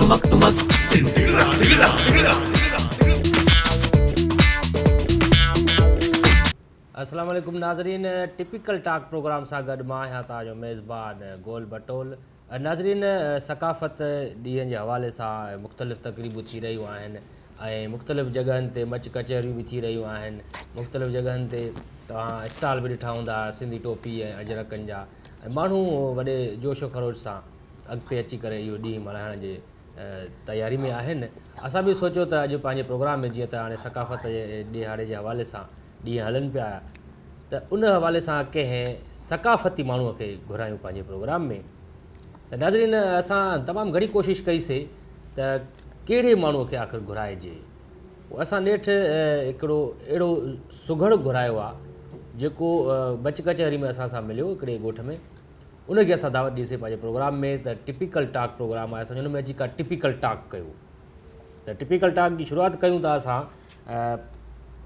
ٽمڪ ٽمڪ. السلام عليڪم ناظرين ٽپيڪل ٽاڪ پروگرام سان گڏ مان آهيان توهان جو ميزبان گول بٽول ناظرين ثقافت ڏينهن جي حوالي سان مختلف تقريبون ٿي رهيون آهن ۽ مختلف جڳهن تي مچ ڪچهريون به ٿي رهيون آهن مختلف جڳهن تي توهان اسٽال به ڏٺا هوندا سنڌي ٽوپي ۽ اجرڪن جا ۽ ماڻهو وڏي جوش و خروش سان اڳتي اچي ڪري اهو ڏينهن ملهائڻ جي تياري ۾ آهن اسان به سوچيو ته اڄ پنهنجي پروگرام ۾ جيئن ته هاڻي ثقافت جي ڏهاڙي جي حوالي سان ڏينهن هلن پيا ته ان حوالي سان ڪنهن ثقافتي ماڻهوء کي گهرايون پنهنجي پروگرام ۾ ته ناظرين اسان تمام گهڻي ڪوشش ڪئي سي ته ڪهڙي ماڻهوء کي آخر گهرائجي پوء اسان نيٺ هڪڙو اهڙو سگهڙ گهرايو آ جيڪو بچ ڪچهري ۾ اسان سان مليو هڪڙي ڳوٺ ۾ ان کي اسان دعوت ڏئي سي پنهنجي پروگرام ۾ ته ٽپيڪل ٽاڪ پروگرام آهي اسان جو ان ۾ اچي ڪا ٽپيڪل ٽاڪ ڪيو ته ٽپيڪل ٽاڪ جي شروعات ڪيون ٿا اسان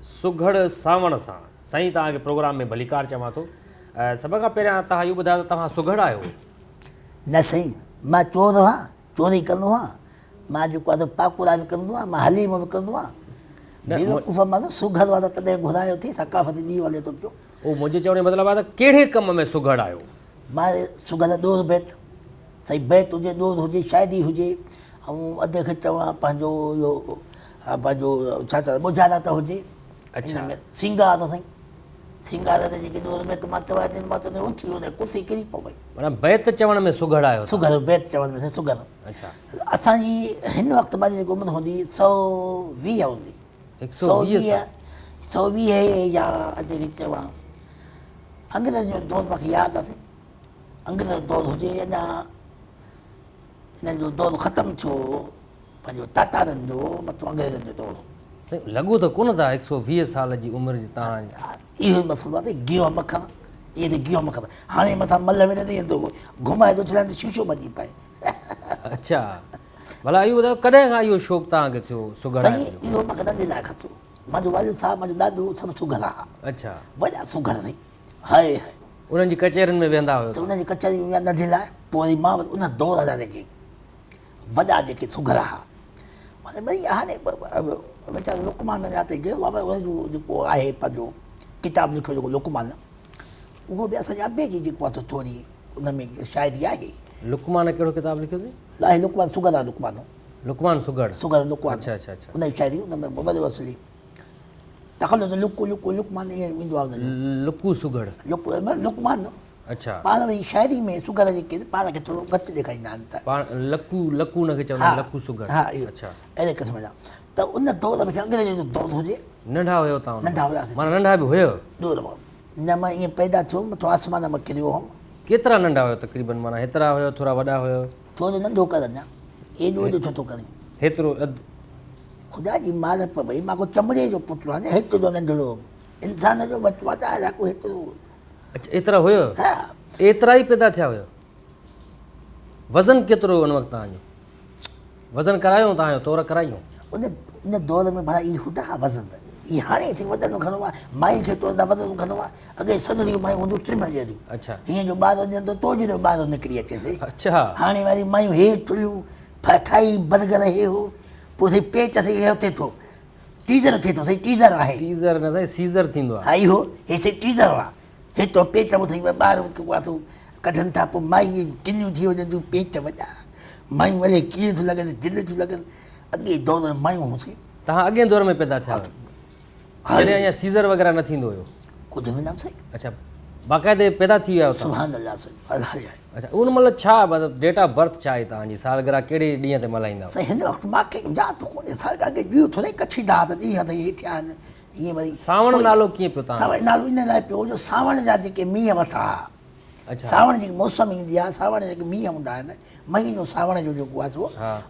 سگهڙ سانوڻ سان سائين توهان کي پروگرام ۾ ڀليڪار چوان ٿو سڀ کان پهريان توهان اهو ٻڌايو ته توهان سگهڙ آهيو؟ نه سائين مان چور هان چوري ڪندو هان مان جيڪو آهي پاڪوڙا وڪڻندو آهيان مان حليم وڪڻندو آهيان بيوقوف مان سگهڙ وارو تڏهن گهرايو ٿي ثقافتي ڏينهن هلي ٿو پيو. او منهنجي چوڻ جو مطلب آهي ته ڪهڙي ڪم ۾ سگهڙ آهيو؟ مان سگهڙ ڏور بيت سائين بيت هجي ڏور هجي شاعري هجي ۽ اڌ کي چوان پنهنجو اهو پنهنجو ڇا چوندا ٻجهارت هجي اڇا سينگار سائين سينگار تي جيڪي ڏور بيت مان چوان ٿي مان چوندو اٿي وڃي ڪرسي ڪري پوي. معنيٰ بيت چوڻ ۾ سگهڙ آهيو توهان. سگهڙ بيت چوڻ ۾ سائين سگهڙ. اڇا. اسان جي هن وقت مان جيڪي عمر هوندي 120 هوندي. 120 سال. 120 يا اڌ کي چوان انگريزن جو دور مونکي ياد آهي سائين انگريزن جو دور هجي اڃا انهن جو دور ختم ٿيو پنهنجو تاتارن جو مٿو انگريزن جو دور هو. سائين لڳو ته ڪونه ٿا هڪ سو 20 سال جي عمر جي تان. اهو ئي مسئلو آهي ته گيهه مکڻ اهي ته گيهه مکڻ هاڻي مٿان ملهه وڙهندي ته گهمائي ٿو ڇڏيان ته شيشو ڀڄي پئي. اڇا ڀلا اهو ٻڌايو ڪڏهن کان اهو شوق توهان کي ٿيو سگهڙائپ جو؟ سائين اهو مونکي ننڍي لاء کان ٿيو. منهنجو والد صاحب منهنجو ڏاڏو سڀ سگهڙ ها. اڇا. وڏا سگهڙ سائين هاء هاء. انهن جي ڪچهرين ۾ ويهندا هيو ته انهن جي ڪچهرين ۾ ويا ننڍي لاء پوء وري مان وري ان دور جا جيڪي وڏا جيڪي سگهڙ ها وري هاڻي ويچارو لقمان اڃا تائين گيو آهي ان جو جيڪو آهي پنهنجو ڪتاب لکيو جيڪو لقمان اهو به اسان جي ابي جي جيڪو آهي ٿوري ان ۾ شاعري آهي. لقمان ڪهڙو ڪتاب لکيو اٿئي؟ آهي لقمان سگهڙ آهي لقمان. لقمان سگهڙ. سگهڙ لقمان. اڇا اڇا اڇا. ان جي شاعري ان ۾ وڏو اصلي تخلص لڪو لڪو لقمان ائين ايندو آهي ان جو. لڪو سگهڙ. لڪو لقمان. اڇا. پاڻ وري شاعري ۾ سگهڙ جيڪي آهن پاڻ کي ٿورو گهٽ ڏيکاريندا آهن ته. پاڻ لڪو لڪو ان کي چوندا آهن لڪو سگهڙ. ها اهو. اڇا. اهڙي قسم جا ته ان دور ۾ انگريزن جو دور هجي. ننڍا هيو تان. ننڍا هياسين. معنيٰ ننڍا به هيو. ڏور نه مان ائين پيدا ٿيو مٿو آسمان مان ڪريو هوم. ڪيترا ننڍا هيو تقريبن معنيٰ هيترا هيو ٿورا وڏا هيو. ٿورو ننڍو ڪر اڃا ايڏو ايڏو ڇو ٿو ڪرين. هيترو اڌ. خدا جي مار پوي مان ڪو چمڙي جو پٽ آهيان ڇا هيترو ننڍڙو هوم انسان جو ٻچو آهيان ڇا ڪو هيترو. اڇا ايترا هيو. ها. ايترا ئي پيدا ٿيا هيو. وزن ڪيترو هيو ان وقت توهان جو. وزن ڪرايو توهان جو تور ڪرائي هو. ان ان دور ۾ ڀلا اي هوندا ها وزن اي هاڻي ٿي وزن کڻو آ مائي کي تور دا وزن کڻو آ اڳي سنهڙيون مايون هونديون ٽرمل جهڙيون اڇا هيئن جو ٻار هجن ته تو جهڙو ٻار نڪري اچي سي اڇا هاڻي واري مايون هي ٿلهيون کائي برگر هي هو پوء سائين پيٽ سائين هي ٿئي ٿو ٽيزر ٿئي ٿو سائين ٽيزر آهي ٽيزر نه سائين سيزر ٿيندو آ ها اهو هي سائين ٽيزر آ هي تو پيٽ ۾ اٿئي ٻار ٿو ڪڍن ٿا پوء مائي ڪنيون ٿي وڃن ٿيون پيٽ وڏا مايون الائي ڪيئن ٿيون لڳن جن ٿيون لڳن اڳي دور ۾ مايون هوسين. توهان اڳئين دور ۾ پيدا ٿيا آهيو جڏهن اڃا سيزر وغيره نه ٿيندو هيو. ڪجهه به نه سائين. اڇا باقاعدي پيدا ٿي ويا آهيو توهان. سبحان الله سائين الله جي. اڇا ان مهل ڇا مطلب ڊيٽ آف برٿ ڇا آهي توهان جي سالگرهه ڪهڙي ڏينهن تي ملهائيندا آهيو. سائين هن وقت مان کي ياد ڪونهي سالگرهه اڳي ڏينهن ٿوري ڪڇيندا ها ته ڏينهن ته هي ٿيا آهن ائين وري. سانوڻ نالو ڪيئن پيو توهان جو؟ سانوڻ نالو ان لاء پيو جو سانوڻ جا جيڪي مينهن وٺا ها. سانوڻ جي موسم ايندي آهي، سانوڻ جا جيڪي مينهن هوندا آهن، مهينو سانوڻ جو جيڪو آهي سو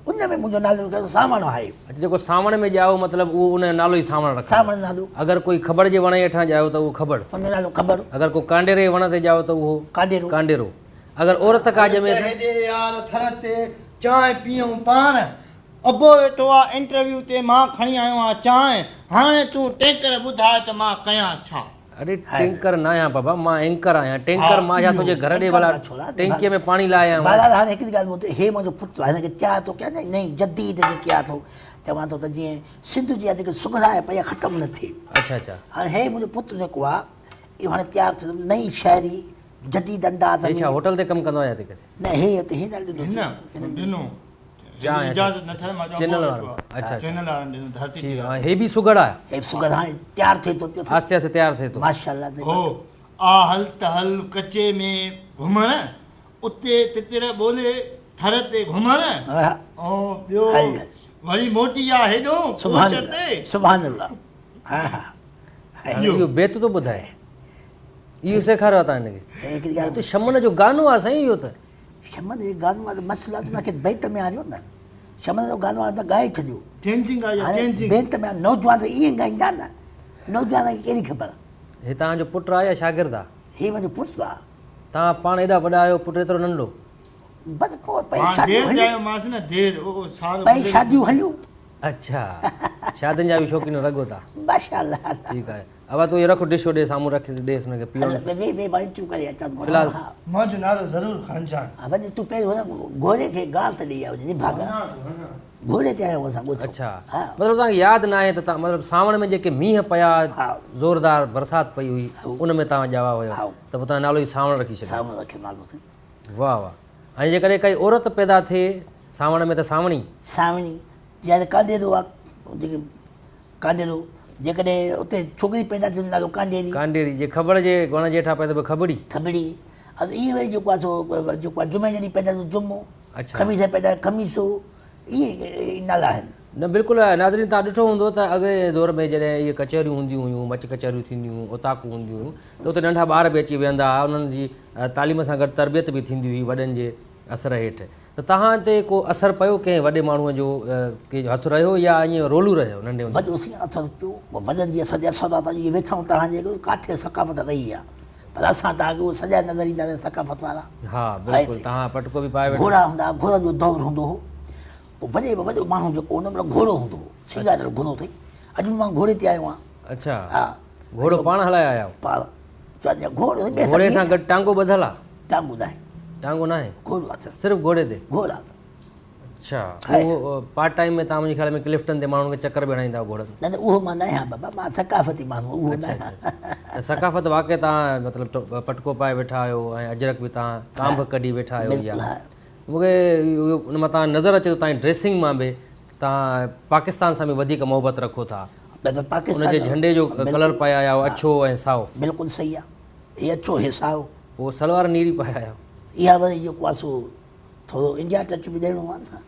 ان ۾ منهنجو نالو رکيو سانوڻ آهي. اڇا جيڪو سانوڻ ۾ ڄائو مطلب اهو ان جو نالو ئي سانوڻ رکندو. سانوڻ نالو. اگر ڪوئي کٻڙ جي وڻ هيٺان ڄايو ته اهو کٻڙ. ان جو نالو کٻڙ. اگر ڪو ڪانڊيري جي وڻ تي ڄائو ته اهو ڪانڊيرو. ڪانڊيرو. اگر عورت ڪا ڄمي ته. هيڏي يار ٿر تي چانهه پيئون پاڻ. ابو ويٺو آ انٽرويو تي مان کڻي آيو آ چانهه. هاڻي تون ٽينڪر ٻڌاء ته مان ڪيان ڇا؟ اڙي ٽينڪر نه آهيان بابا مان اينڪر آهيان ٽينڪر مان ڇا تنهنجي گهر ڏي ڀلا ٽينڪيء ۾ پاڻي لاء آيو آهيان. بهرحال هاڻي هڪڙي ڳالهه ٻڌ هي منهنجو پٽ آهي هن کي تيار ٿو ڪيان نئين جديد جيڪي آهي ٿو چوان ٿو ته جيئن سنڌ جي جيڪي سگهڙ آهي پئي ختم نه ٿئي. اڇا اڇا. هاڻي هي منهنجو پٽ جيڪو آهي اهو هاڻي تيار ٿيو نئين شاعري جديد انداز ۾. هي ڇا هوٽل تي ڪم ڪندو آهي يا ڪٿي؟ نه هي هتي هن ڏنو هن ڏنو چانهه اجازت نه ٿيل مان چينل وارو اڇا چينل وارن ڏنو ڌرتي ٺيڪ آهي هي به سگهڙ آهي هي به سگهڙ هاڻي تيار ٿئي ٿو پيو آهستي آهستي تيار ٿئي ٿو ماشاءالله هو آ هل ته هل ڪچي ۾ گهمڻ اتي تتر ٻولي ٿر تي گهمڻ ۽ ٻيو وري موٽي آ هيڏو سبحان الله سبحان الله ها ها اهو بيت ٿو ٻڌائي اهو سيکاريو آ تان هن کي سائين هڪڙي ڳالهه ته شمن جو گانو آ سائين اهو ته شمن جو گانو آ ته مسئلو آ ته ان کي بيت ۾ آڻيو نه شمن جو گانو آ ته ڳائي ڇڏيو چينجنگ آ يا چينجنگ بيت ۾ نوجوان ته ائين ڳائيندا نه نوجوان کي ڪهڙي خبر هي توهان جو پٽ آ يا شاگرد آ هي منهنجو پٽ آ توهان پاڻ ايڏا وڏا آهيو پٽ ايترو ننڍڙو بس پوء پئي شاديون هليون نه دير او سال پئي شاديون هليون اڇا شادين جا به شوقين رڳو ٿا ماشاءالله ٺيڪ آهي ابا تون اهو رک ڊش هوڏي سامهون رک ڏيس هن کي پيئڻ. هل وي وي مان انٽريو ڪري اچان ٿو. في الحال. منهنجو نالو ضرور کڻجان. ها وڃ تون پهريون هن گهوڙي کي گال ته ڏئي آ وڃ نڀاڳا. گهوڙي تي آيو اسان ڳوٺ. اڇا مطلب توهان کي ياد ناهي ته توهان مطلب سانوڻ ۾ جيڪي مينهن پيا زوردار برسات پئي هئي ان ۾ توهان ڄاوا هيو ته پوء توهان نالو ئي سانوڻ رکي ڇڏيو. سانوڻ رکيو نالو سائين. واه واه ۽ جيڪڏهن ڪائي عورت پيدا ٿئي سانوڻ ۾ ته سانوڻي. سانوڻي جيئن ڪانڊيرو آ جيڪي ڪانڊيرو، جيڪڏهن اتي ڇوڪري پيدا ٿي نالو ڪانڊيري. ڪانڊيري، جي کٻڙ جي وڻ جي هيٺان پئي ته به کٻڙي. کٻڙي، ۽ ائين وري جيڪو آهي سو جيڪو آهي جمعي جي ڏينهن پيدا ٿيو جمعو، خميس جي پيدا ٿيو خميسو، ائين نالا آهن. نه بلڪل ناظرين توهان ڏٺو هوندو ته اڳئين دور ۾ جڏهن اهي ڪچهريون هونديون هيون مچ ڪچهريون ٿينديون هيون اوطاقون هونديون هيون ته اتي ننڍا ٻار به اچي ويهندا هئا انهن جي تعليم سان گڏ تربيت به ٿيندي هئي وڏن جي اثر هيٺ ته توهان تي ڪو اثر پيو ڪنهن وڏي ماڻهوء جو ڪنهن جو هٿ رهيو يا ائين رولو رهيو ننڍي هوندي؟ وڏو سائين اثر پيو، وڏن جي اثر اثر آ ته اڄ ويٺا آهيون توهان جي ڪاٿي ثقافت رهي آ پر اسان توهان کي اهو سڄا نظر ايندا ثقافت وارا. ها بلڪل توهان پٽڪو به پائي ويٺا. گهوڙا هوندا گهوڙن جو دور هوندو هو پوء وڏي ۾ وڏو ماڻهو جيڪو هوندو مطلب گهوڙو هوندو هو سينگاريل گهوڙو اٿئي اڄ به مان گهوڙي تي آيو آهيان. اڇا ها گهوڙو پاڻ هلائي آيا آهيو؟ پاڻ گهوڙو گهوڙي سان گڏ ٽانگو ٻڌل آ؟ ٽانگو ناهي. ٽانگو ناهي؟ گهوڙو آ صرف. صرف گهوڙي تي؟ گهوڙا اٿم. اڇا اهو پارٽ ٽائيم ۾ توهان منهنجي خيال ۾ ڪلفٽن تي ماڻهن کي چڪر به هڻائيندا آهيو گهوڙن نه نه اهو مان نه آهيان بابا مان ثقافتي ماڻهو اهو نه آهيان. ته ثقافت واقعي توهان مطلب پٽڪو پائي ويٺا آهيو ۽ اجرڪ به توهان ڪانڀ ڪڍي ويٺا آهيو بلڪل ها. مون کي اهو ان مان توهان نظر اچي ٿو توهان جي ڊريسنگ مان به توهان پاڪستان سان به وڌيڪ محبت رکو ٿا. ان جي جهنڊي جو ڪلر پائي آيا آهيو اڇو ۽ سائو. بلڪل صحيح آ هي اڇو هي سائو. پوء سلوار نيري پائي آيا آهيو. اها وري جيڪو آ سو ٿورو انڊيا ٽچ به ڏيڻو آ نه.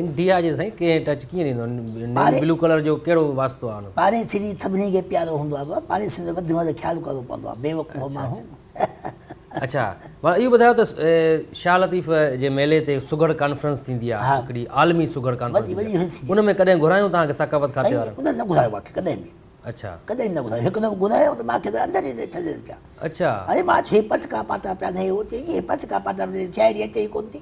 انڊيا جي سائين ڪنهن ٽچ ڪيئن ڏيندو نيوي بلو ڪلر جو ڪهڙو واسطو آ ان سان. پاڙيسري سڀني کي پيارو هوندو آ بابا پاڙيسري جو وڌ ۾ وڌ خيال ڪرڻو پوندو آ بيوقوف ماڻهو. اڇا ڀلا اهو ٻڌايو ته شاهه لطيف جي ميلي تي سگهڙ ڪانفرنس ٿيندي آ هڪڙي عالمي سگهڙ ڪانفرنس ٿيندي آ ان ۾ ڪڏهن گهرايو توهان کي ثقافت کاتي وارن؟ انهن نه گهرايو مانکي ڪڏهن به. اڇا. ڪڏهن به نه گهرايو هڪ دفعو گهرايو ته مانکي ته اندر ئي نه ڇڏين پيا. اڇا. اري مان چيو هي پٽڪا پاتا پيا آهن هي هو چئي هي پٽڪا پاتا پيا شاعري اچي ئي ڪونه ٿي.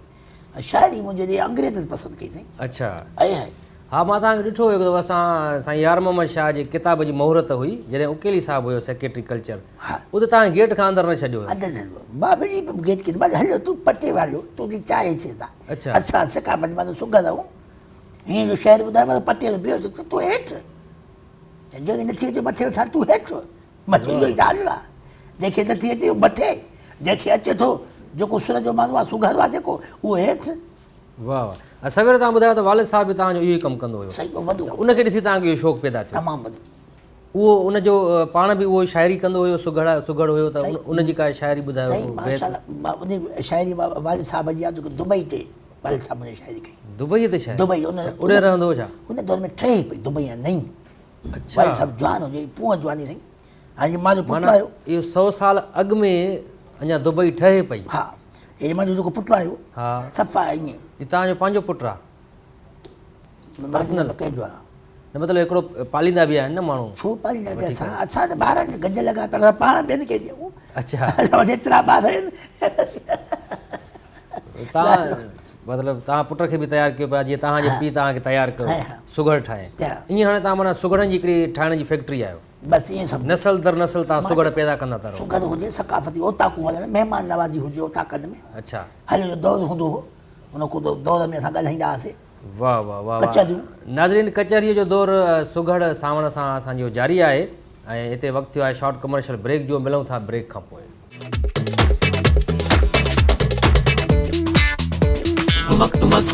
شاعري منهنجي تي انگريزن پسند ڪئي سائين. اڇا. اي هاء. ها مان توهان کي ڏٺو هيو هڪ دفعو اسان سائين يار محمد شاهه جي ڪتاب جي مهورت هئي جڏهن اڪيلي صاحب هيو سيڪريٽري ڪلچر اتي توهان کي گيٽ کان اندر نه ڇڏيو هيو. اندر نه ڇڏيو مان وڙهي پيم گيٽ کي مان هليو تون پٽي والو تنهنجي چاهي ڇي ٿا اڇا. اسان ثقافت مان سگهر آهيون هيئن جو شعر ٻڌايو مان پٽي تي بيهوش ٿيو تون هيٺ جنهن کي نٿي اچي مٿي ويٺا تون هيٺ مان چيو اهو ئي ڳالهه آهي جنهن کي نٿي اچي اهو مٿي جنهن کي اچي ٿو جيڪو سر جو ماڻهو آهي سگهڙ آهي جيڪو اهو هيٺ. واهه واهه ۽ سوير توهان ٻڌايو ته والد صاحب به توهان جو اهو ئي ڪم ڪندو هيو سائين وڏو ته ان کي ڏسي توهان کي اهو شوق پيدا ٿيو. تمام وڏو. اهو ان جو پاڻ به اهو شاعري ڪندو هيو سگهڙ سگهڙ هيو ته ان جي ڪا شاعري ٻڌايو سائين ماشاءالله ان شاعري والد صاحب جي آهي جيڪو دبئي تي والد صاحب منهنجي شاعري ڪئي. دبئي تي شاعري؟ دبئي ان اڏي رهندو هو ڇا؟ ان دور ۾ ٺهي پئي دبئي نئين. اڇا. والد صاحب جوان هجي پونء جواني سائين هاڻي مان جو پٽ آيو. اهو سو سال اڳ ۾ اڃا دبئي ٺهي پئي. ها هي مان جو جيڪو پٽ آيو. ها. صفا ائين. هي توهان جو پنهنجو پٽ آ. پرسنل ڪنهن جو آ. نه مطلب هڪڙو پاليندا به آهن نه ماڻهو. ڇو پاليندا ته اسان اسان ته ٻارن کي گنج لڳا پيا اسان پاڻ ٻين کي ڏيون. اڇا. اسان وٽ ايترا ٻار آهن. توهان مطلب توهان پٽ کي به تيار ڪيو پيا جيئن توهان جي پيء توهان کي تيار ڪيو سگهڙ ٺاهي ائين هاڻي توهان معنيٰ سگهڙن جي هڪڙي ٺاهڻ جي فيڪٽري آهيو. بس ائين سمجهو. نسل در نسل توهان سگهڙ پيدا ڪندا ٿا رهو. سگهڙ هجي، ثقافتي اوطاقون هلن، مهمان نوازي هجي اوطاقن ۾. اڇا. هليل دور هوندو هو، ان ڪو دور ۾ اسان ڳالهائيندا هئاسي. واه واه واه واه ناظرين ڪچهريء جو دور سگهڙ سانوڻ سان اسان جو جاري آهي ۽ هتي وقت ٿيو آهي شارٽ ڪمرشل بريڪ جو ملون ٿا بريڪ کان پوء. ٽمڪ ٽمڪ.